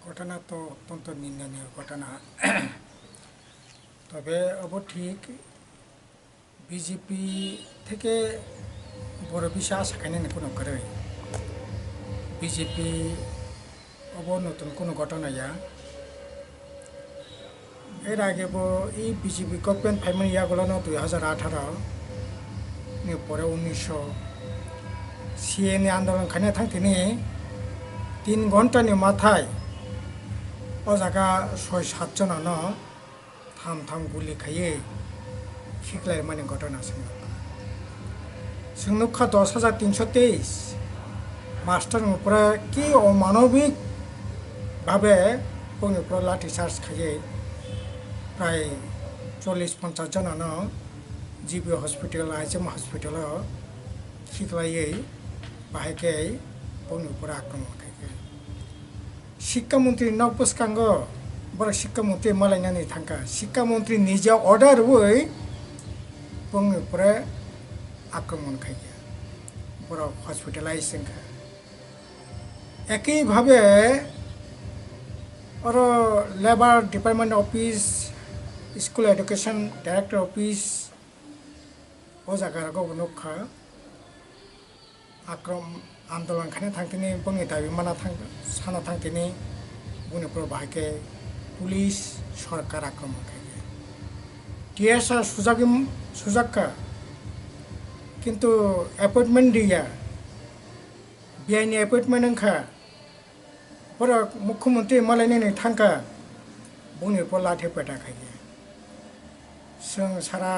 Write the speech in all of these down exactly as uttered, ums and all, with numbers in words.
ঘটনা তো অত্যন্ত নিন্দনীয় ঘটনা। তবে অবো ঠিক বিজেপি থেকে বড় বিষয় আশা খাইনি কোনো করে। বিজেপি অবো নতুন কোনো ঘটনা ইয়া। এর আগে বো এই বিজেপি গভর্নমেন্ট ফাইমানি ইয়াগুলো দুই হাজার আঠারো নি পরে উনিশশো সিএ ni আন্দোলন খাইনা থাংথিনি তিন ঘন্টা ni mathai o jaga soi sat jonano tham tham guli khaiwi khiklaimani ghotona chwng nukha. Chwng nukha dos hajar tinso teis master ni upore ki omanobik bhabe bongni upore lathi charge khaiwi prai chollish ponchash jonano G B hospital, I H M hospital o khiklaiwi bahai khe bongni upore akromon khaikha. Sikka montri nok bwskango borok sikka montri malainani thangkha. Sikka montri nije order rwui bongni upore akromon khaikha. Borok hospitalize wngkha. Ekei bhabe oro labour department office, school education director office o jaga rogo bo nukha. Akrom andolon khaina thangtini bongni dabi mana thang-, sana thangtini bongni upor bahai khe police sorkar akromon khaikha. T S R sujagwi, sujakka, kintu appointment diya, biyaini appointment wngkha. Borok mukhyamantri malainani thangkha, bongni upor lathi peta khaikha. Chwng sara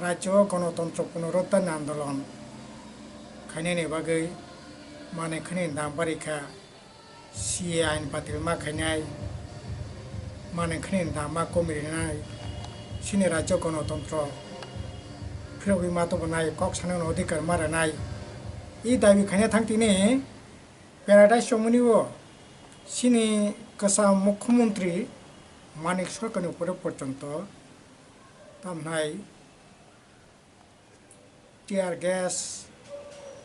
rajyo o gonotontro punoruddharni andolon khainani bagwi manwi khwnwi dam barikha, C A ain batil ma khainai, manwi khwnwi dam ma komi rinai, chini rajyo gonotontro phirogwi ma tubunai, kok sanani odhikar ma rwnai, e dabi khaina thangtini Paradise chomoni o chini kwcham mukhyamantri Manik Sarkarni upore porjonto tamhnai tear gas,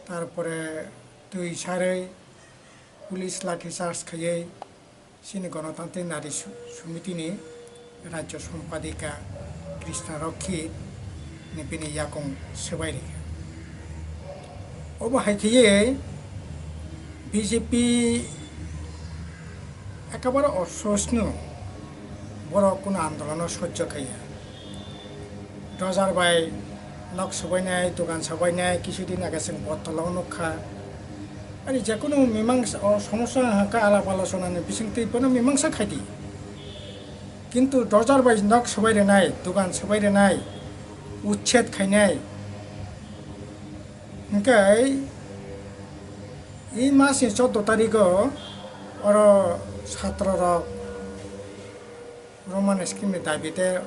tarpore twi sarwi, police lathi charge khaiwi chini Ganatantrik Nari Su-, Sumitini Rajya Sompadika Krishna Rokhi ni bini yakung swbai rikha. Obo hai khaiwi B J P ekabare ososno borok kuno andolono sojjo khaiya. Dojar bai nok sobainai, dogan sobainai, kisu din age chwng botolo nukha. Ani jekunu mimangsa o somosya hwnkha alap alochonani bisingtwi bono mimangsa khaidi. Kintu dojar bai nok sobai rwnai, dogan sobai rwnai, uchched khainai. Hwnkhe e masni choudo tarigo oro satro rok Roman scheme ni dabi tei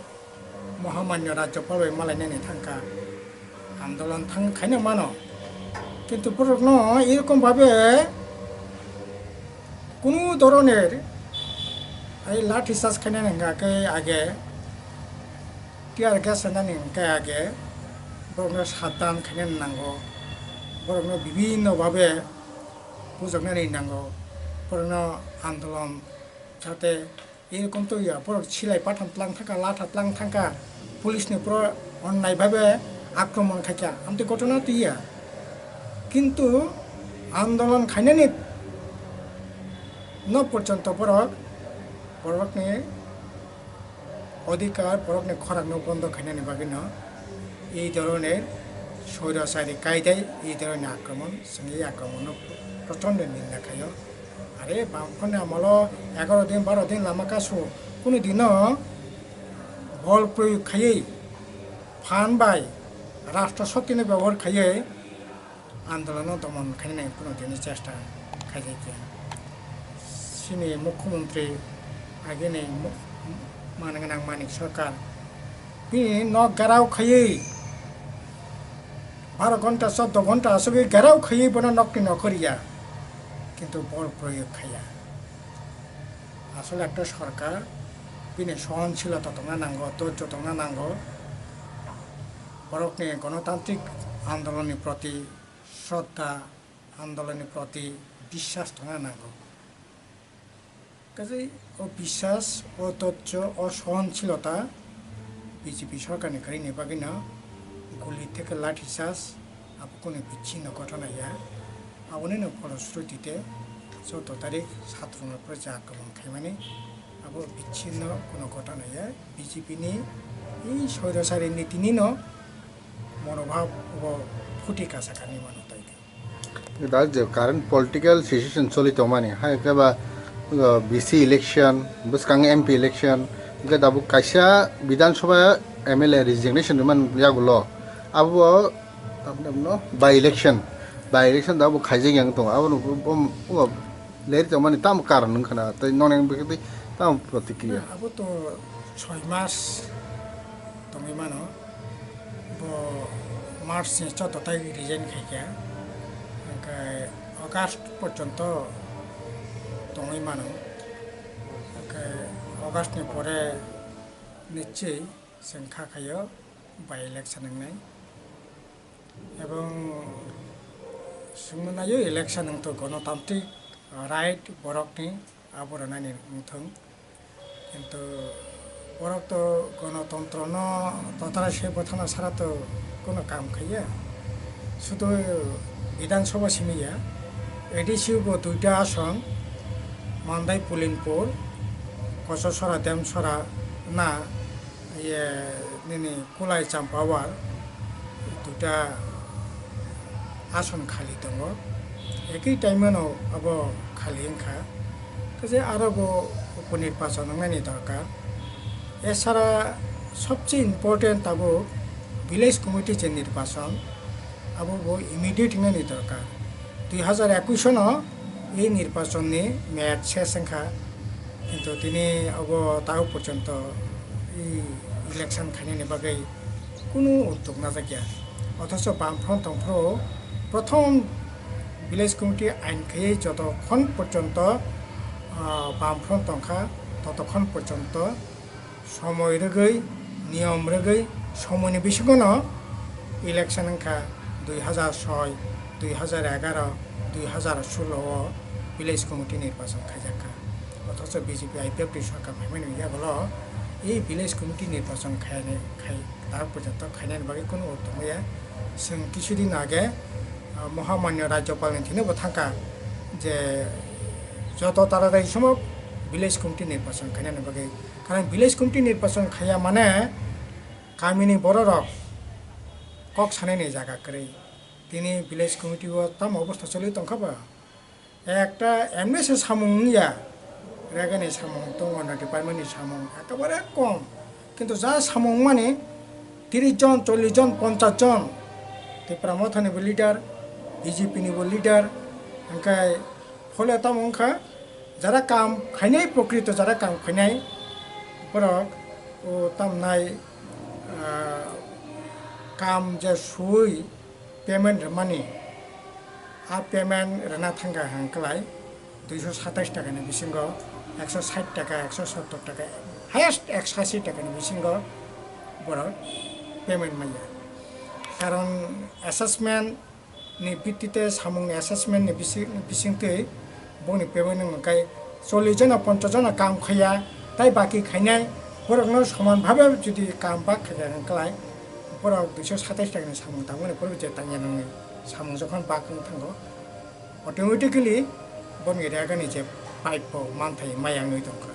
Mohamanyo Rajyapal bai malainani thangkha, andolon thang khaina mano. Kintu borokno erokom bhabe kunu doroner ai lathi charge khainani hwnkha khe age tear gas rwnani hwnkhe age borokno sabdan khainani nango, borokno bibhinno bhabe bujaknani nango, borokno andolon jate Erokom to ya, borok silai patham tlang thangkha, latha tlang thangkha, police ni poro onnai bhabe akromon khaikha, amtwi ghotona twiya. Kintu andolon khainani no porjonto borok, borokni odhikar, borokni khorang no bondo khainani bagwi no ei dhoroner soirasari kaidai ei dhoroner akromon, chwng ei akromon no prochondo ninda khaio. Are bangphani amolo egaro din, baro din lama kasu, kunu dino bol proyog khaiwi, phan bai rashtra shakti no byabohar khaiwi andolono domon khainani kunu dini chesta khaijak ya. Chini mukhyamantri agini mu-, manwi gwnang Manik Sarkar bini nok gherao khaiwi baro ghonta, choudo ghonta asugwi gherao khaiwi bono nokni nokho riya, kintu bol proyog khaiya. Asole ekta sorkar bini sohonsilota tongna nango, dhorjo tongna nango. Borokni gonotantrik andolonni proti shraddha, andolonni proti biswas tongna nango. Kaje o biswas, o dojjo, o sohonsilota B J P sorkarni kwrwini bagwino guli theke lathi charge abo kunu bichino ghotona ya. Abonino pholosruti te choudo tarik satrungno pore ja kwbang khaimani abo bichino kunu ghotona ya. B J P ni ei soirosari nitini no monobhab bo phuti kasakani mano tai. Da je current political situation choli tongmani, hai khe ba, uh, B C election, bwskang M P election, hwnkhe tabuk kaisa Bidhan Sabha M L A resignation rwmani yagulo. Abo, abo no by election, by election da abo khaijak yang tongo. Abo no bo, bo, bo leri tongmani tamo karon wngkha na, tei noni wngkha tei tamo protikriya. Abo to soi mas tongwi mano. Bo March ni choudo tarik resign khaikha, hwnkhe August porjonto tongwi mano. Hwnkhe August ni pore nichoi chwng kha khaio by election wngnai. Ebong swngmanaio election wngtong, gonotantrik right borokni abo rwnani wngthong. Kintu borok to gonotontro no totara se bwthana sara to kuno kam khaiya. Sudu Bidhan Sabha simi ya, A D C bo duita ason, Mandai Pulinpur, Kochasora Demsora na, iye, nini Kulai Champawar duita ason khali tongo. Ekhi time no abo khali wngkha. Kaje aro bo upunirbason wngnani dorkar. Esara sobse important tabuk village committee je nirbason, abo bo immediate wngnani dorkar. Dui hazar ekush no ei nirbachon ni meyad ses wngkha, kintu tini abo tabuk porjonto ei election khainani bagwi kunu uddog najakya. Othocho Bamfront tongphuru prothom village committee ain khaiwi jotokhon porjonto, ah, Bamfront tongkha, totokhon porjonto somoi rwgwi, niyom rwgwi, somoini bisingono election wngkha dui hazar soi, dui hazar egaroh, dui hazar solo o village committee nirbachon khaijakha. Othocho B J P I P F T sorkar phaimani yagulo ei village committee nirbachon khainai, khai, tar porjonto khainani bagwi kunu uddog maya. Chwng kisudin age, ah, Mohamanyo Rajyapalni thwinaibo thangkha je joto taradai somok village committee nirbachon khainani bagwi. Karon village committee nirbachon khaiya mane kamini bororok kok sanani jaga kwrwi. Tini village committee o tamo obostha choli tongkha ba? Ekta M S A samung wngya, regani samung tongo, no department ni samung ekebare kom. Kintu ja samung mani tiris jon, chollish jon, ponchash jon, Tipra Mothani bo leader, B J P ni bo leader, hwnkhe phole tamo wngkha, jara kam khainai, prokrito jara kam khainai borok o tamnai, ah, kam je sui payment rwmani, a payment rwna thangkha hwnklai duiso satais takani bisingo, ekso sait taka, ekso sottor taka, highest ekso ashi takani bisingo borok payment manya. Karon assessment ni bittite samungni assessment ni bisi-, bisingtwi bongni payment wngkha chollish jona, ponchash jona kam khaiya, tai baki khainai borokno soman bhabe jodi kam bak khaikha hwnklai borok duiso satais takani samung tangmani borok je tangya nangni samung jokhon bak wng thango, automatically boni regani je pipe bo manthai maya wngwi tongkha.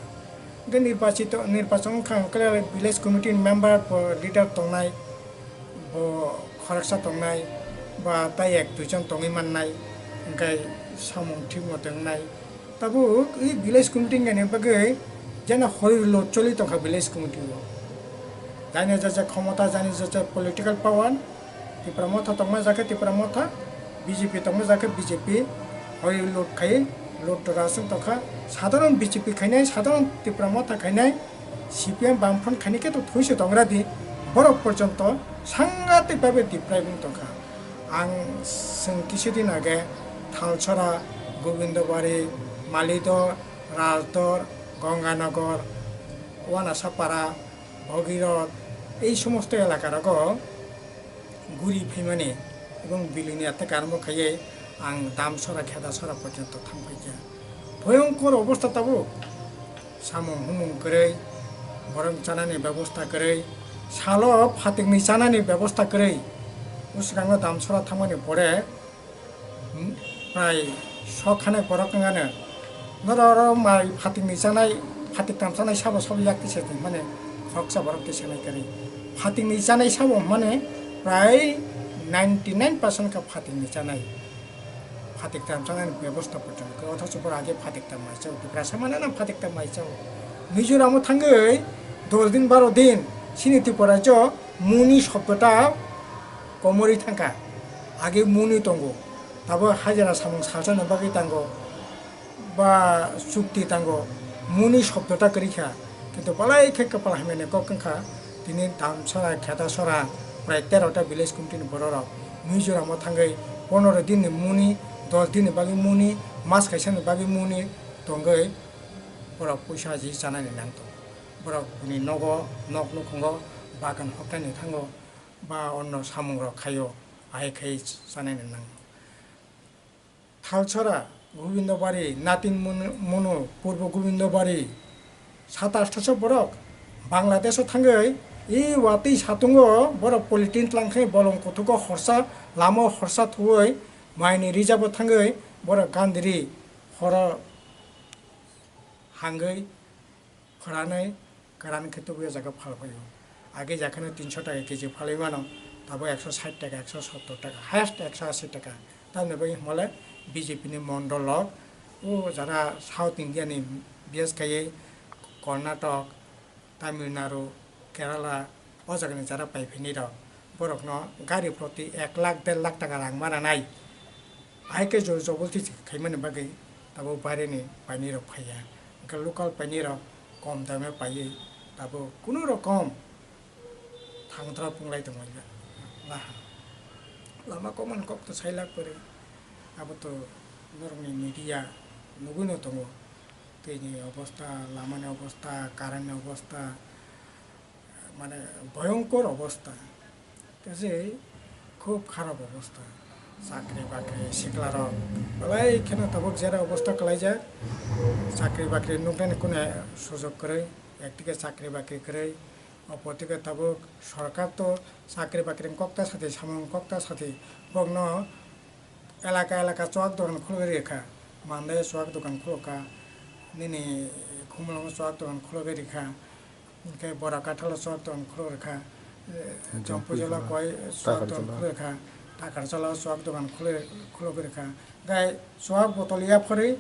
Hwnkhe nirbachito, nirbachon wngkha hwnklai village committee ni member bo leader tongnai, bo khoroksa tongnai, ba tai ek duijon tongwi mannai, hwnkhe samung thik mote wngnai. Tabuk i village committee wngkha ni bagwi jena hori load choli tongkha village committee o. Jaini jaja khomota, jaini jaja political power, Tipra Motha tongma jakhe Tipra Motha, B J P tongma jakhe B J P, hoi load khai, load dora aswk tongkha. Sadharon B J P khainai, sadharon Tipra Motha khainai, C P M Bamfront khainai khe to thwi se tongra di, borok porjonto sangatik bhabe deprive wng tongkha. Ang chwng kisudin age Thalsora, Gobindobari, Malidor, Rajdor, Gonganagar, Wanasapara, Bhagirath, ei somosto elaka rogo guri phaimani ebong bilini atte karmo khaiye ang Damsora, Khedasora porjonto thang phaikha. Bhoyonkor obostha tabuk, Samung humung kwrwi, borok chanani bebosta kwrwi, salo phatikni chanani bebosta kwrwi. Bwskango Damsora thangmani pore, hmm, prai sok khanek borok wngano. Norok oro mai phatikni chanai, phatik tam chanai sabo sabo yak tisa tongmani khoroksa borok tisanai kwrwi. Phatikni chanai sabo hwnmani prai ninety nine percent kha phatikni chanai. Phatik tam chanani bebosta bo tongo, othocho borok age phatik tam mai chao, Tiprasa manana phatik tam mai chao. Mizoramo thangwi dos din baro din chini Tripura rajyo muni shobdota komorwi thangkha, age muni tongo, tabo hajira samung salsani bagwi tango. Ba chukti tango, muni shobdota kwrwi kha, kintu belai khe kwpal hamyani kok wngkha. Tini Damsora, Khetasora, prai tero ta village committee ni borok rok Mizoramo thangwi pondro din ni muni, dos din ni bagwi muni, mas kaisa ni bagwi muni tongwi borok puisa ji chanani nang tongo. Borok bini nogo, nok nukhungo bagan hoknani thango ba onno samung rok khaio, ahai khai chanani nang. Thalsora, Gobindobari, Natin Munu, Munu, Purbo Gobindobari, sat athoso borok Bangladesh-o thangwi, i watwi satungo borok polythene tlang khe bolong kothugo horsa, lama horsa thuwi, maini rijabo thangwi borok gandiri horo hangwi, Phoranwi kwran khe tubuya jaga phalphaio. Age jakhano tinso taka keji phalwi mano, tabo ekso sait taka, ekso sottor taka, highest ekso asi taka. Tamni bagwi hwnmale B J P ni mondol rok, o jara South India ni, bias khaiwi Karnataka, Tamil Nadu, Kerala, o jagani jara paiphaini rok, borokno gari proti ek lakh, der lakh taka rang mananai. Hai khe jo-, jobolti khaimani bagwi tabuk baireni painirok phaiya. Hwnkhe local painirok kom dame paiwi tabuk kunu rokom thangtra punglai tonglaija laha. Lama kokmani kokto sailak kwrwi. Abo to norokni media nugwino tongo. Twini obosta, lamani obosta, currentni obosta, mane, bhoyonkor obosta. Kaise khub kharap obosta. Chakri bakri siklarok belai kheno tabuk jera obosta kwlaijak. Chakri bakri nuknani kunu sujok kwrwi, ekdike chakri bakri kwrwi, opor dike tabuk sorkar to chakri bakri kokta sati, samung kokta sati, bokno elaka elaka chuak dogan khulugwi rikha, Mandai chuak dogan khulukha, nini Khumulwngo chuak dogan khulugwi rikha, hwnkhe Bora Kathalo chuak dogan khulugwi rikha, eh, Chompuijala koi chuak dogan khulugwi rikha, Takarjala chuak dogan khulugwi rikha, gai chuak botol yapharwi,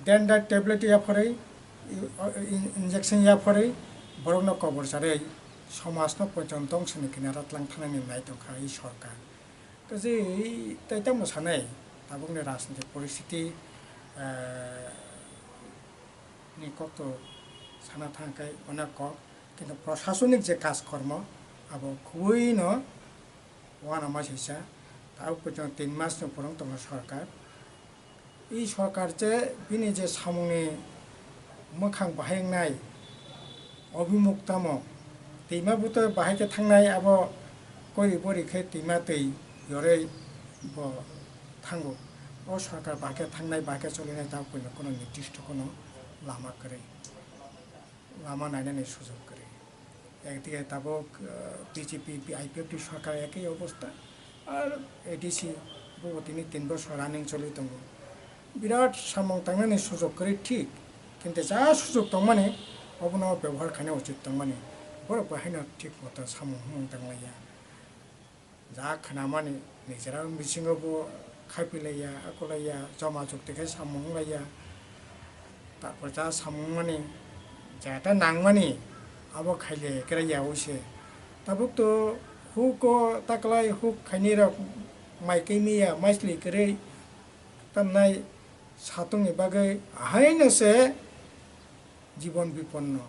denda tablet yapharwi, i-, o-, in-, injection yapharwi, borokno kobor charwi, somajno poichon dongsoni kinaro tlang thanani nai tongkha i sorkar. Kaje tei tamo sanai, tabukni rajnitik poristiti, eh, ni kokto sana thangkai onek kok, kintu prosasonik je kaj kormo abo khubui no uanama sisa, tabuk poito tin mas ni purung tongo sorkar. I sorkar je bini je samungni mwkhang bahai wngnai, obimuk tamo, twima bwtwi bahai khe thangnai, abo kori bori khe twima twi yorwi bo thango. O sorkar bahai khe thangnai, bahai khe cholinai, tabuk poito kheno nirdisto kheno lama kwrwi, lama nainani sujok kwrwi. Ekdike tabuk, eh, B J P, I P F T sorkar ekhi obosta, ar A D C bo tini tin bosor running choli tongo. Birat samung tangnani sujok kwrwi thik, kintu ja sujok tongmani, obono bebohar khaina uchit tongmani, borok bo haino thik moto samung humung tanglaiya. Ja khnamani nijera bisingo bo khaiphilaiya, akulaiya, joma jukti khe samung laiya. Tarpor ja samung mani, jeta nangmani, abo khaile keraiya uise. Tabuk to huko taklai huk khainai rok mai kemiya, maisli kwrwi tamnai satungni bagwi ahaino se jibon biponno.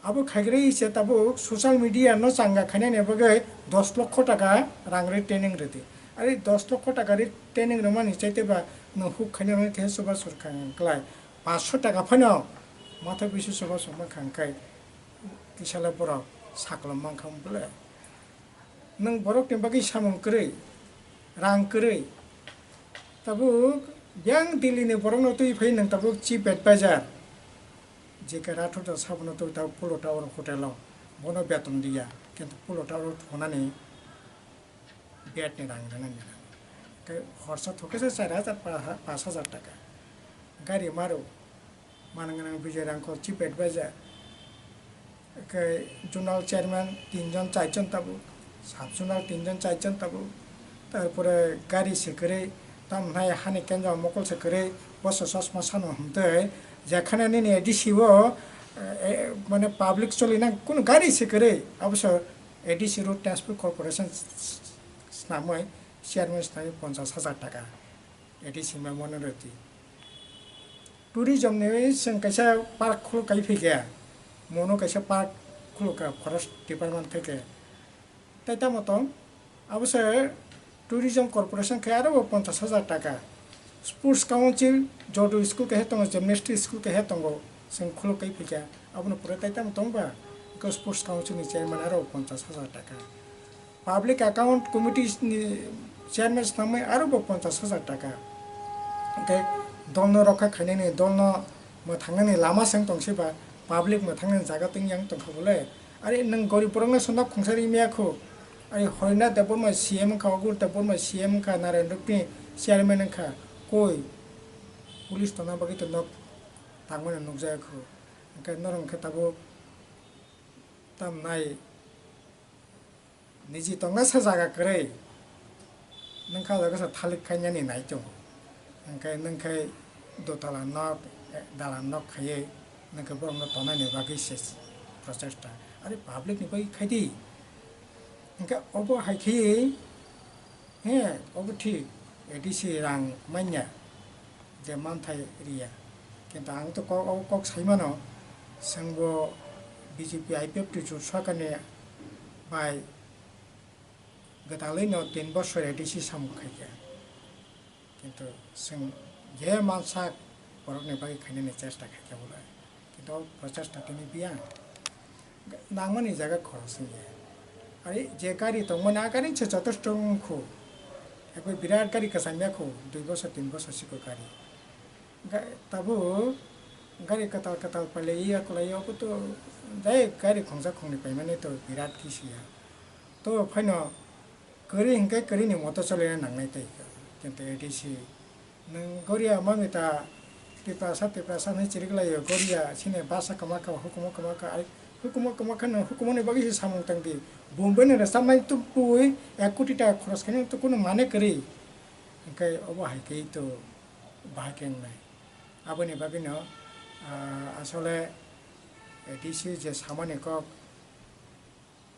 Abo khaikrwi se tabuk social media no changa khainani bagwi dos lokho taka rang ri training rwdi. Ari dos lokho taka ri training rwmani chaiteba nwng huk khainani khe chuba chwrkha wng klai. Panch sho taka phano matha bisi chuba chwrma kha wng khai kisala borok saklom mankha wng bole. Nwng borokni bagwi samung kwrwi, rang kwrwi. Tabuk yang Delhi ni borokno twi phai nwng tabuk chief advisor. J K Rathod da sabono twi ta Polo Tower hotel o, bono beton diya, kintu Polo Tower thongnani bed ni rang rwnani rang. Khe horsa thokesa char hajar pa-, pash hajar taka. Gari maro, manang nang Vijay Rangkhol chief advisor, khe zonal chairman tinjon charjon tabuk, sub zonal tinjon charjon tabuk, tarpore gari se kwrwi, tamhnai hani kenjao mokol se kwrwi, boso chosma sano hwntwi, jekhane nini A D C o, eh, eh, mane public choli nang kunu gari se kwrwi, aboso A D C Road Transport Corporation s-, s-, snamwi chairman snamwi ponchas hajar taka A D C ma mano rwdi. Tourism ni chwng kaisa park khuluk kai phi khe, mono kaisa park khuluk kha forest department theke. Tai tamo tong, abo se tourism corporation khe aro bo ponchas hajar taka. Sports council joto school khe tongo, gymnastic school khe tongo, chwng khuluk kai phi khe, abono pore tai tamo tong ba, sports council ni chairman aro ponchas hajar taka. Public Account Committee ni chairman snamwi aro bo ponchas hajar taka. Hwnkhe dolno rokha khainani, dolno mwthangnani lama se wng tong se ba, public mwthangnani jaga tong yang tong kha bole. Are nwng gorib borokno swnam khungsa ri maya kho. Are Horinath Debbarma C M wng kha, Agur Debbarma C M wng kha, Narayan Rupni chairman wng kha. Koi police tongna bagwi to nok tangmani nukjaya kho. Hwnkhe norok khe tabuk tamnai. Niji tongna sa jaga kwrwi, nwng kha jaga sa thalik khainani nai tongo. Hwnkhe nwng khe dotala nok, dalan nok khaiwi nwng khe borokno tonani bagwi se prochesta. Are public ni bagwi khaidi. Hwnkhe obo hai khe, he, obo thik, A D C rang manya. Je manthai riya. Kintu ang to kok, o kok sai mano, chwng bo B J P I P F T jot sarkar ni bai gwdalwi no tin bosor A D C samung khaikha. Kintu chwng je mansak borok ni bagwi khainani chesta khaikha bole. Kintu o prochesta tini biyang. Nangmani jaga khoroksa ya. Are je gari tongmani, a gari se jotosto wngkhu. Ekbai birat gari kwcham ya kho, dui bosor, tin bosor sikho gari. Ga-, tabuk gari kwtal kwtal pailaiya, kwlaiya, obo to dai gari khongsa khongni paimani to birat kisi ya. To phaino kwrwi hinkhe kwrwini moto cholina nangnai tei, kintu A D C nwng goria mami ta Tiprasa, Tiprasa hinwi chiriklaio, goria sini basa kwma kha, hukumu kwma kha, ai hukumu kwma kha, nwng hukumuni bagwi se samung tangdi. Bombay ni rwchapnai tubui ek koti taka khoros khainai to kunu mane kwrwi. Hinkhe obo hai khe to bahai khe wngnai. Aboni bagwino, ah, asole A D C je samani kok,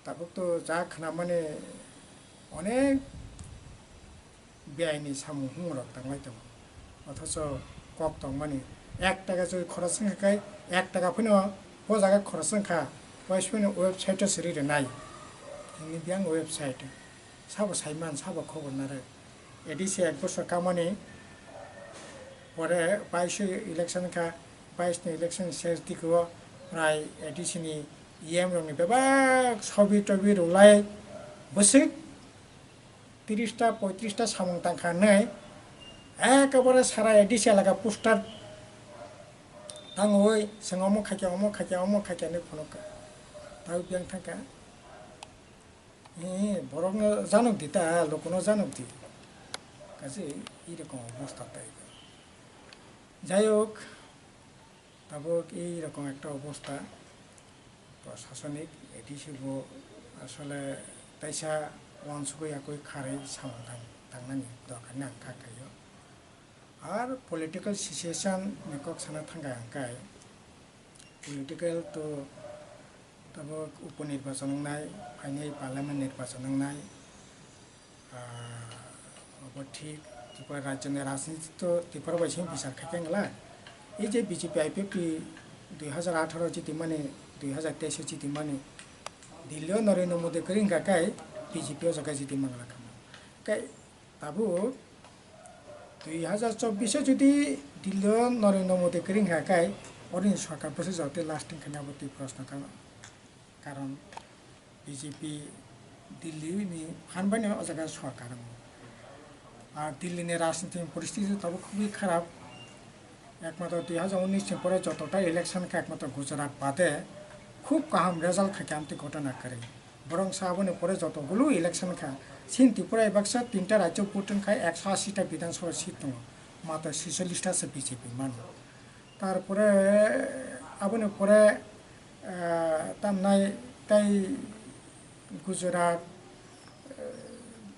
tabuk to ja khnamani onek beaini samung humung rok tanglai tongo, othocho kok tongmani ek taka jodi khorok wngkha khe ek taka phano o jaga khorok wngkha, waisa phano website o siri rwnai, nini biyang website sabo saiman sabo khobor narwk. A D C ek bosor kamani pore bais election kha, bais ni election ses dikho prai A D C ni E M rok ni bebak sobi tobi rwlai bwswk tiris ta poitris ta samung tangkha hinwi ekebare sara A D C elaka poster tangwi chwng omo khaikha, omo khaikha, omo khaikha hinwi phunukha. Tabuk biyang thangkha. Ee, borokno janok di ta, lokono janok di. Kaje ei rokom obosta tai. Jai hok, tabuk ei rokom ekta obosta, prosasonik A D C bo asole taisa uansugui yakui kharwi samung tang-, tangnani dorkar ni ang kha khaio. Ar political situation ni kok sana thangkha ang kai, political to tabuk upo nirbachon wngnai, phainai parliament nirbachon wngnai, ah, obo thik, Tripura rajyoni rajniti to Tripura bai se bichar khaikhe wngla. Ei je B J P I P F T dui hajar atharo jitimani, dui hajar teis o jitimani, Delhi o Narendra Modi kwrwi wngkha kai B J P o jaga jiti mangla kha. Kai Tabuk dui hajar chobbish o jodi Delhi o Narendra Modi kwrwi wngkha khe, oro ni sorkar bwsajak tei lasting khaina bo twi proshno kha, karon B J P Delhi ni phan bai no o jaga sorkar wngo. Ar Delhi ni rajniti ni poristiti tabuk khubui kharap, Ekmatro dui hajar unis ni pore joto ta election kha ekmatro Gujarat bade khub kaham result kha khe amtwi ghotona kwrwi. Borok sa aboni pore joto gulu election kha. Sin Tripura ebaksa tinta rajyo vote wngkha ekso ashi ta Bidhan Sabha seat tongo. Matro sisolish ta se B J P mano. Tarpore aboni pore, eh, tamnai tai Gujarat, eh,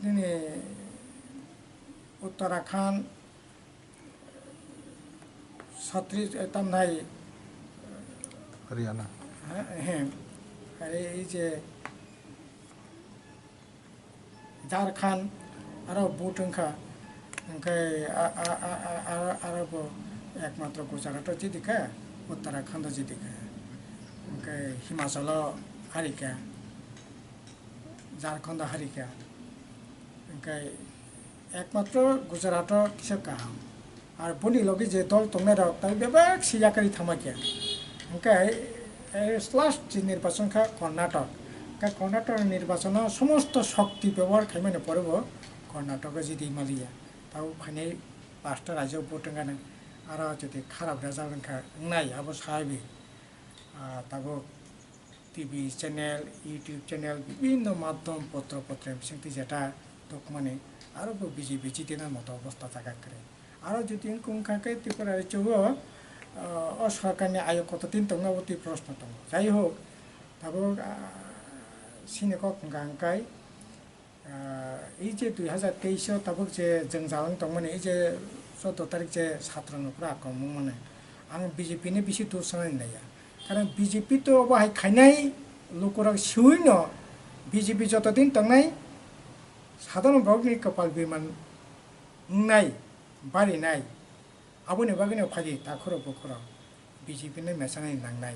nini Uttarakhand, Chhattis-, eh, tamnai, Haryana. Ha, he, are ei je Jharkhand, aro vote wngkha, hwnkhe a, a, a, a, a, aro bo ekmatro Gujarat o jidikha, Uttarakhand o jidikha, hwnkhe Himachal o harikha, Jharkhand o harikha, hwnkhe ekmatro Gujarat o kisa kaham. Ar boni logi je dol tongnai rok tai bebak si yakari thama khe. Hwnkhe, eh, last je nirbachon kha Karnatok. Hwnkhe Karnatok ni nirbachon o somosto shokti bebohar khaimani pore bo Karnatok o jidi maliya. Tabuk phainai pasta rajyo vote wngkha nang. Aro jodi kharap result wngkha, wngnai abo sabi. Ah, tabuk T V channel, YouTube channel, bibinno madhyom, potro potre bisingtwi jeta tokmani, aro bo B J P jitena moto obostha jaga kwrwi. Aro jodi wngkha khe Tripura rajyo o, ah, o sorkarni ayok koto tin tongna bo twi proshno tongo. Jai hok, tabuk, ah, sini kok hwnkha hwnkhe, Ah, ei je dui hajar teis o tabuk je jwngjal wng tongmani, ei je choudo tarik je satro no pura akromon wngmani, ang B J P ni bisi dos sanani naiya. Karon B J P to obo hai khainai lukurok siui no B J P joto din tongnai sadharon borokni kopal biman wngnai, barinai. Aboni bagwino phaidi takhurok bukhurok B J P no mechanani nangnai.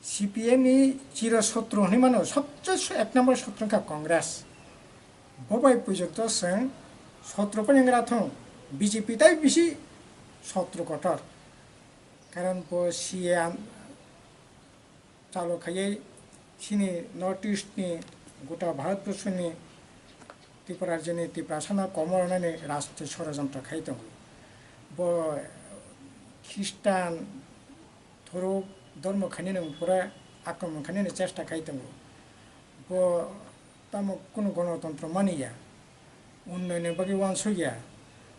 C P M ni chiro sotro hinwi mano, sobse ek number sotro wngkha Congress. Bo bai puijakto chwng sotro phano wngwi rathung, B J P tai bisi sotro kotor. Karon bo C A M chalo khaiwi chini North East ni gota Bharat borso ni Tripura rajyo ni Tiprasa no komor nani rajniti sorojontro khai tongo. Bo Khristan thorok dormo khainani pura akromon khainani chesta khai tongo. Bo tamo kunu gonotontro mani ya. Unnoyonni bagwi uansukya.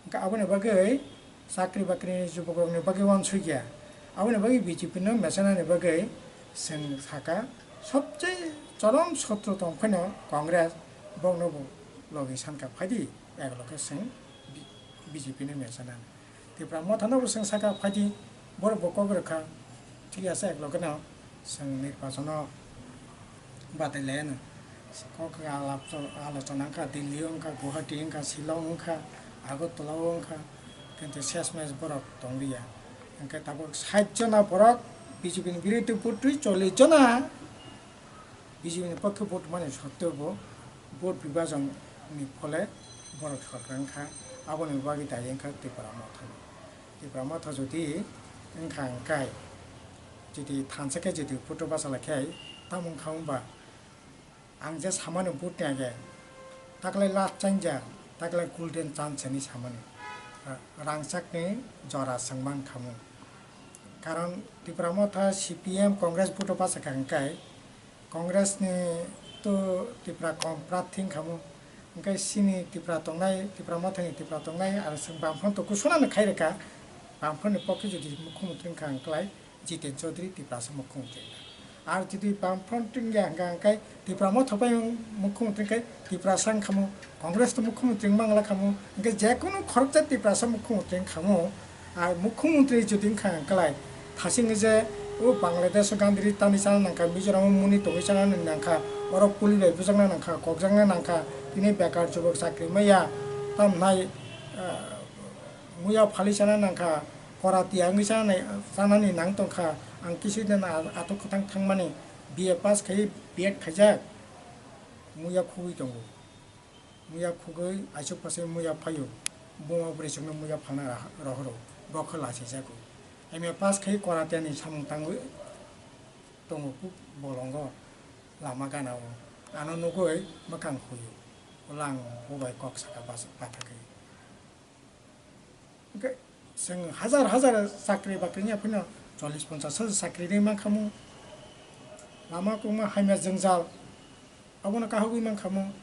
Hwnkhe aboni bagwi chakri bakrini jubokrokni bagwi uansukya. Aboni bagwi B J P no mechanani bagwi chwng sakha, sobse chorom sotro tong phano Congress, bokno bo logi sankha, phaidi ekloge chwng B J P no mechanani. Tipra Motha no bo chwng sakha, phaidi borok bo kok rwkha, thik ase, ekloge no chwng nirbachono batai laiyano. Kok alap, alochona wngkha, Delhi wngkha, Guwahati wngkha, Shillong wngkha, Agartala o wngkha, kintu sesmes borok tongliya. Hwnkhe tabuk sait jona borok B J P ni birodhi vote twi chollish jona B J P ni pokhe vote mani sotteo bo vote bibhajon ni phole borok sorkar wngkha, aboni bagwi dayi wngkha Tipra Motha. Tipra Motha jodi wngkha hwnkhe, jodi thansa khe jodi vote bachala khe tamo wngkha wngba? Ang je samani vote ni age, taklai last chanja, taklai golden chance hinwi samani. Ra-, rangchakni jora swngma wngkhamu. Karon Tipra Motha C P M Congress vote o bachakha hwnkhe Congress ni to Tipra kom prathi wngkhamu. Hwnkhe chini Tipra tongnai, Tipra Motha ni Tipra tongnai, aro chwng Bamfront to kusuna no khai rwkha. Bamfront ni pokhe jodi mukhyamantri wngkha hwnkhe Jiten Chaudhary Tiprasa mukhyamantri wngkha. Ar jodi Bamfront wngya hwnkha hwnkhe Tipra Motha bai mukhyamantri wngkhe Tiprasa wngkhamu, Congress to mukhyamantri wngma wngla khamu, hwnkhe jekunu khoroksa Tiprasa mukhyamantri wngkhamu. Ar mukhyamantri jodi wngkha hwnkhe thasing je o Bangladesh o gandri tani chana nangkha, Mizoram o muni tongwi chana nangkha, oro puli bai bujakna nangkha, kokjakna nangkha, tini bekar jubok chakri maya, tamnai, ah, muya phali chana nangkha, kora tiya wngwi chanani, chanani nang tongkha. Ang kisu din a-, atok kwthang thangmani, B A pass khai, B Ed khaijak, muya khugwi tongo. Muya khugwi aisuk pasai muya phaio, buma bwrwi chukno muya phalna ra-, rohoro, bo khe lachijago. M A pass khai kora tiyani samung tangwi tongo kuk bolongo lama gana o. Ano nugwi mwkhang huio, ulo ang bo bai kok saka bas-, bathagwi. Hwnkhe Chwng hazar hazar chakri bakri wngya phano chollish ponchash hazar chakri ri mankhamu. Lama kwbangma hamya jwngjal abono kahugwi mankhamu.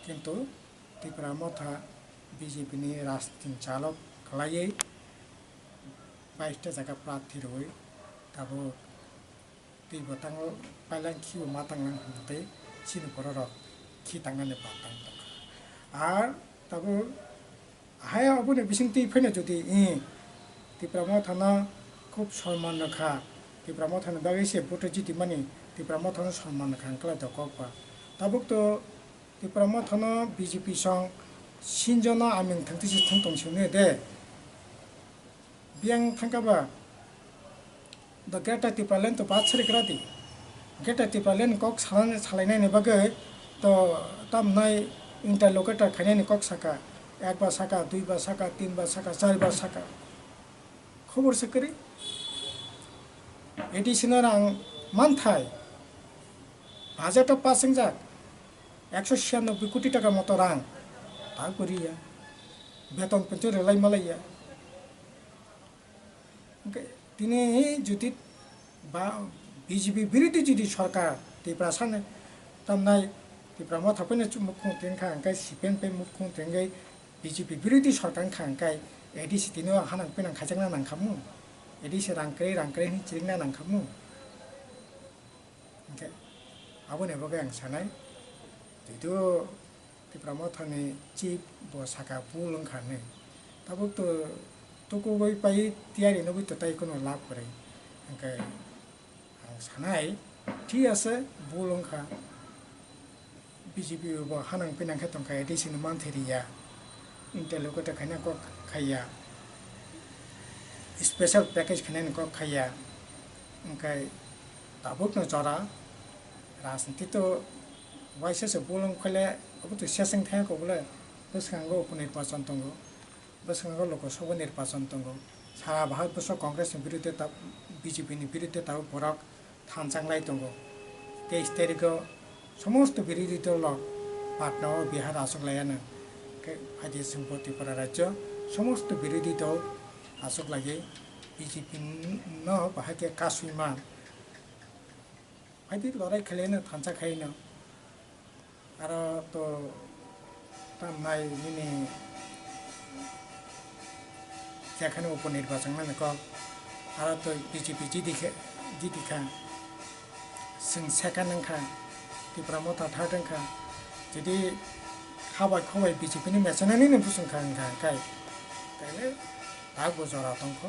Kintu Tipra Motha B J P ni rajniti chalok khlaiwi bais ta jaga prarthi rwui tabuk twi bwtango pailang khibo ma tanglang hwnkhe tei chini bororok khi tangnani bantang tongkha. Ar tabuk hai aboni bisingtwi phano jodi i Tipra Mothano khub sonman rwkha, Tipra Mothani bagwi se vote jiti mani, Tipra Mothano sonman rwkha hwnkhe lai dokok ba. Tabuk to Tipra Mothano B J P song sinjono aming thangtwi se thang tong sini de. Biyang thangkha ba, the Greater Tipraland to bad sari kra di. Greater Tipraland kok salai, salainani bagwi to tamnai interlocutor khainani kok saka, ek bar saka, dui bar saka, tin bar saka, char bar saka. Khobor se kwrwi. A D C no rang manthai. Budget o pass wngjak. Ekso chhiyanoboi koti taka moto rang. Ta kwrwi ya. Beton pension rwlai malai ya. Hwnkhe tini jodi ba B J P birodhi jodi sorkar Tiprasani tamnai Tipra Motha phano mukhung tengkha hwnkhe C P M pai mukhung tengwi B J P birodhi sorkar wngkha hwnkhe A D C tini o hanang pinang khaijakna nangkhamu, A D C rang kwrwi rang kwrwi hinwi chirikna nangkhamu. Hwnkhe aboni bagwi ang sanai, jihetu Tipra Mothani chief bo saka bul wngkha hinwi. Tabuk to tukugwi pai tiyari nugwi to tai kheno lab kwrwi. Hwnkhe ang sanai, thik ase, bul wngkha. B J P bo hanang pinang khe tongkha, A D C no manthai riya, interlocutor khaina kok khaiya, special package khainani kok khaiya, hwnkhe tabukno jora rajniti to waisa se bolong khaile abo to seseng thangya kok le, bwskango upo nirbason tongo. Bwskango Lok Sabha nirbason tongo. Sara Bharat bwswk Congress ni biruddhe ta-, B J P ni biruddhe tabuk borok thanchang lai tongo. Teis tarikh o somosto birodhi dol rok Patna o Bihar achuk lai ano. Khe phaidi chwng bo Tripura rajyo somosto birodhi dol achuk laiwi B J P no bahai khe kasui man. Phaidi lorai khlai no thansa khai no. Aro to tamnai nini jekhani upo nirbason nani kok, aro to B J P jidi khe, jidi kha, chwng second wngkha, Tipra Motha third wngkha, jodi habai khobai B J P ni mechenani no bwswng kha wngkha kai, taile tak bo jora tongkho,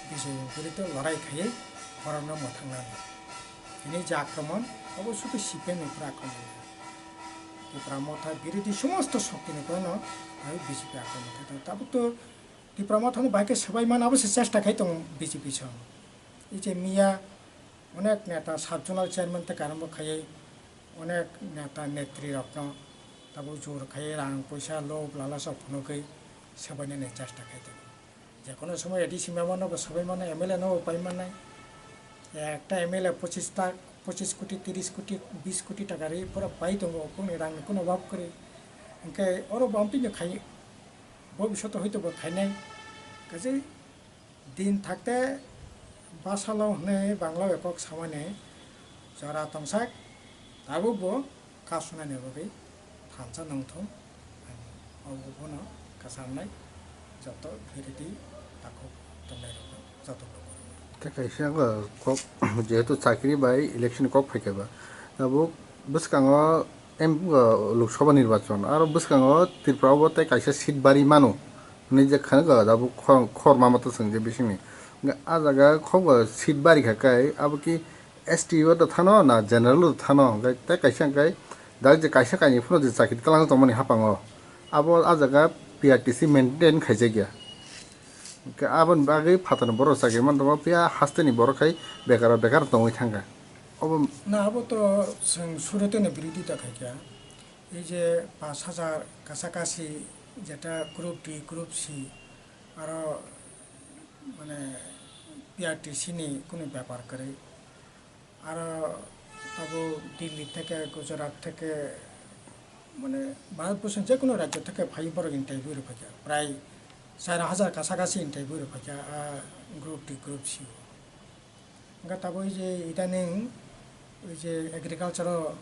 B J P ni biruddhe lorai khaiwi borokno mwthang nani. Tini je akromon, obo sudu C P M ni pura akromon. Tipra Motha birodhi somosto shokti ni pura no, aro B J P akromon khe tongo. Tabuk to Tipra Motha ni bai khe swbai man, abo se chesta khai tongo B J P song. Ei je miya onek neta sub zonal chairman tei karamo khaiwi onek neta netri rokno tabuk jor khaiwi rang puisa lob lalasok phunugwi swbainani chesta khai tongo. Jekono somoy A D C member no bo swbai mano, M L A no bo pai mannai. Ekta M L A pochis ta, pochis koti, tiris koti, bis koti taka ri pura pai tongo, bokni rang ni kono obab kwrwi. Hwnkhe oro bo amphi no khai, bobishoto hoito bo khainai. Kaje din thakte basalo hwnwi Bangla bai kok samani jora tongsak, tabuk bo kasunani bagwi thansa nongthung, ang obo bono kasamnai joto phiridi takhuk tongnairokno joto lukurokno. Tei kaisa kok, jehetu chakri bai election kok phaikha ba, tabuk bwskango em, Lok Sabha nirbachon, aro bwskango Tripura o bo tei kaisa seat bari mano hwnwi je khana tabuk khor, khor ma mata chwng je bisingni. Hwnkhe ah jaga kok seat bari kha kai abo ki S T o da thano na general o da thano, hwnkhe tei kaisa hwnkhe dak je kaisa kainwi phano je chakri twlang tongmani haphango, abo ah jaga P R T C maintain khaijakya. Hwnkhe aboni bagwi phatarni borok chakri man tongo, phiya hasteni borok khai bekaro bekar tongwi thangkha. Obo na, abo to chwng suruteno birodita khaikha. Ei je pash hajar kasa kasi jeta group D, group C, aro mane P R T C ni kunu bepar kwrwi. Aro abo Delhi theke, Gujarat theke, mane Bharat borsho ni je kono rajyo theke phai borok interview rwphaikha. Prai char hajar kasa kasi interview rok phaikha, ah, group D, group C o. Hwnkhe tabuk je idaning, oi je agriculture o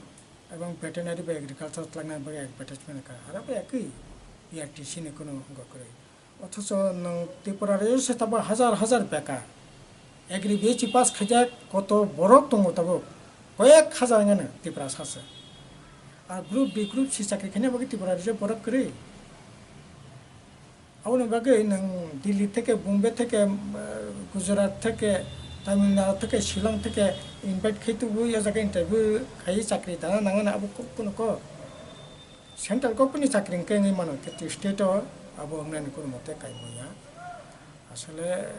ebong veterinary bai agriculture twlangna bagwi advertisement kha, aro bo ekwi P R T C ni kunu wngkha kwrwi. Othocho nwng Tripura rajyo se tabuk hajar hajar bekar. Agri B S C pass khaijak koto borok tongo tabuk, koyek hajar wngkha no Tripura sase. Ar group D, group C chakri khaina bagwi Tripura rajyo borok kwrwi. Aboni bagwi nwng Delhi theke, Bombay theke, eh, Gujarat theke, Tamil Nadu theke, Shillong theke invite khai tubu, o jaga interview khai chakri dana nangani abo ko-, kono ko. Central government ni chakri hwnkhe wngwi mano, kintu state o abo wngnani kono mote kaimung ya. Asole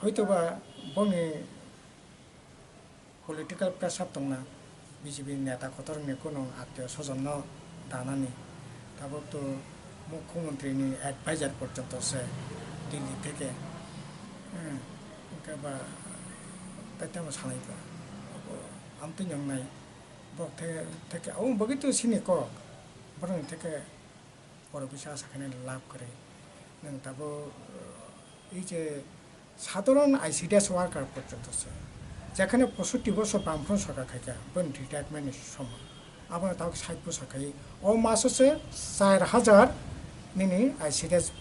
hoitoba boni political pressure tongna, B J P neta kotor ni kono attiyo sojon no danani, tabuk to mukhyamantri ni advisor porjonto se Delhi theke, hmm, hwnkhe ba tei tamo sanai ba, abo amtwi nongnai, borok theke, theke, aboni bagwi to sini kok, borok ni theke, borok bisa asa khainai lab kwrwi. Nwng tabuk, eh, ei je sadharon I C D S worker porjonto se, jekhane poisotti bosor Bamfront sorkar khaikha, boni retirement ni somoy, abono tabuk sait bosor khai, o maso se char hajar nini I C D S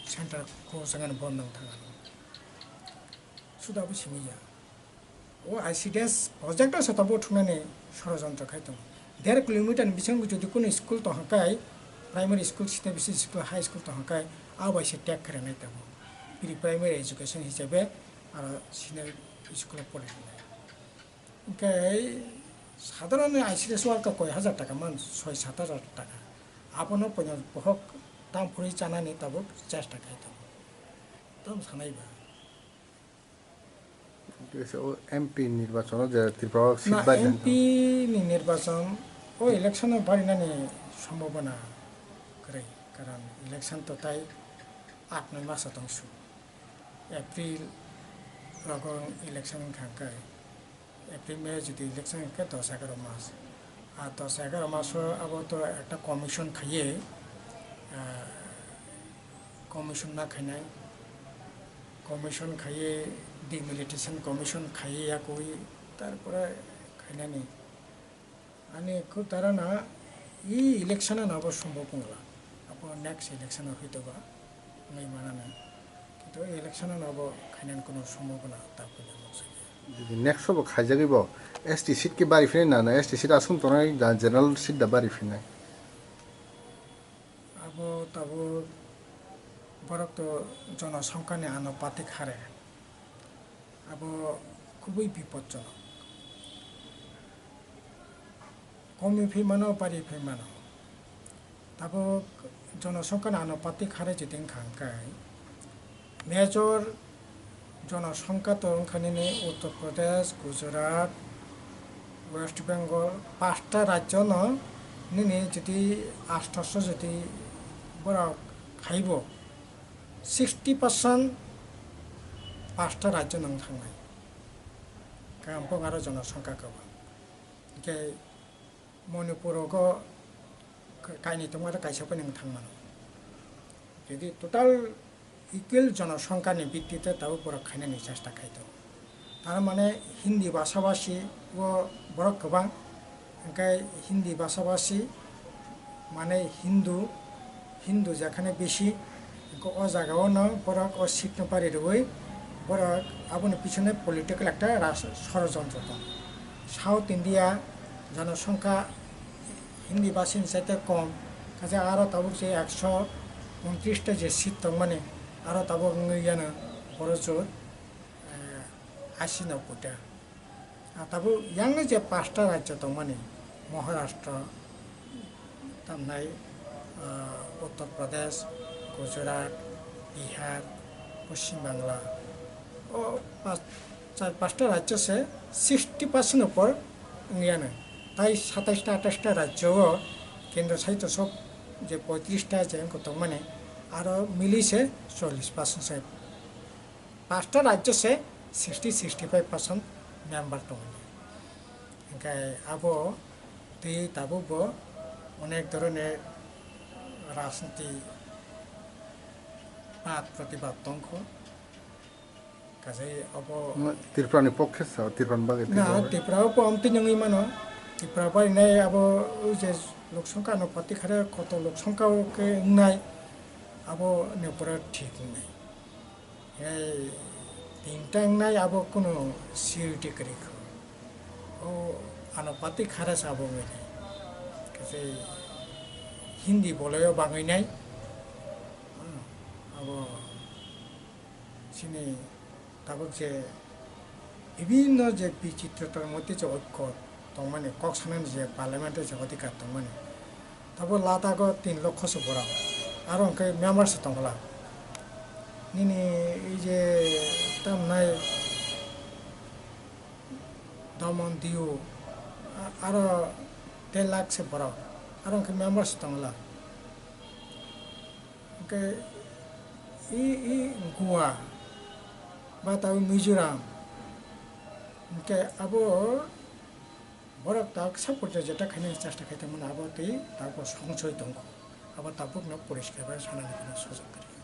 center khosangani bondo wng thang ano. Suda bo simi ya. O I C D S project o se tabuk thungnani sorojontro khai tongo. Der kilometer ni bisingo jodi kunu school tong hwnkhe, primary school, senior B C school, high school tong hwnkhe, abo bai se tag kharinai tongo. Pre primary education hisabe aro senior school o porinai. Hwnkhe sadharon I C D S worker koi hajar taka man, soi sat hajar taka. Abono poino bohok tam phuri chanani tabuk chesta khai tongo. Tamo sanai ba. Kaisa o M P nirbachon o je Tripura o seat na bai M P ni nirbachon o election o barinani sombhabona kwrwi, karon election to tai aat noi maso tong su, April rogo election wngkha hwnkhe, April, May jodi election hwnkhe dos egaroh mas. Ar dos egaroh maso abo to ekta commission khaiye, ah, commission ma khainai, commission khaiye, delimitation commission khaiye yakui, tarpore khainani. Ani khub dara na, i election no abo sombhob wngla, abo next election o hwitokba wngwi manana. Kintu election no abo khainani kuno sombhabona ta puila nukjakya. Jodi next o bo khaijagwi bo S T seat khe bari phinai na, na S T seat aswng tongnai da, general seat da bari phinai? Abo tabuk borok to jonosongkha ni anupatik hare. Abo khubui bipodjonok. Komi phai mano, bari phai mano. Tabuk jonosongkha ni anupatik hare jodi wngkha hwnkhe, major jonosongkha to wngkha nini Uttar Pradesh, Gujarat, West Bengal, pasta rajyo no nini jodi astaso jodi borok khaibo, sixty percent pasta rajyo no wng thangnai. Kampung aro jonosongkha kwbang. Hwnkhe Manipur rogo kainwi tongma kaisa phano wng thang mano. Jadi total equal jonosongkha ni bitti te tabuk borok khainani chesta khai tongo. Tar mane Hindi bhasha bhasi o borok kwbang, hwnkhe Hindi bhasha bhasi mane Hindu, Hindu jekhane bisi, hwnkhe o jaga o no borok o seat no bari rwui borok aboni pisone political ekta ras-, sorojontro tongo. South India jonosongkha Hindi bhasini chaite kom, kaisa aro tabuk je ekso untris ta je seat tongmani, aro tabuk wngwi yano boro jot, eh, asi nobboi ta. Ah, tabuk yang je pasta rajyo tongmani, Maharashtra, tamnai, ah, Uttar Pradesh, Gujarat, Bihar, Poschim Bangla, o pas-, char pasta rajyo se sixty percent upor wngya no. Tai satais ta atais ta rajyo o kendro shaito sok je poitris ta je wngkha tongmani, aro mili se chollish percent se. Pasta rajyo se sixty, sixty five percent member tongo. Hwnkhe abo tei tabuk bo onek dhoroner rajniti Bad protibad tongkho. Kaje abo Tripura ni pokhe sa, Tripura ni bagwi na Tripura o pom twi nungwi mano. Tripura bai nai abo je loksongka no pati khare koto loksongka o ke nai abo ne pura thik nai. Ei tingtang nai abo kuno security kwrwi kho. O ano pati khare sa abo ngai nai. Kaje Hindi bolai o bangwi nai. Abo chini tabuk je bibinno je bichitrotar moddhe je oikko tongmani, kok sanani je parliament-o je odhikar tongmani, tabuk Ladakh-o tin lokho se borok, aro hwnkhe member se tongla. Nini ei je tamnai Damon Diu, aro der lakh se borok, aro hwnkhe member se tongla. Hwnkhe i i Goa ba tabuk Mizoram hwnkhe abo borok tak support jeta khaina chesta khai tongmani abo tei tabuk songchoi tongkho, abo tabukno poriskar bai sanani kheno sujak kwrwi.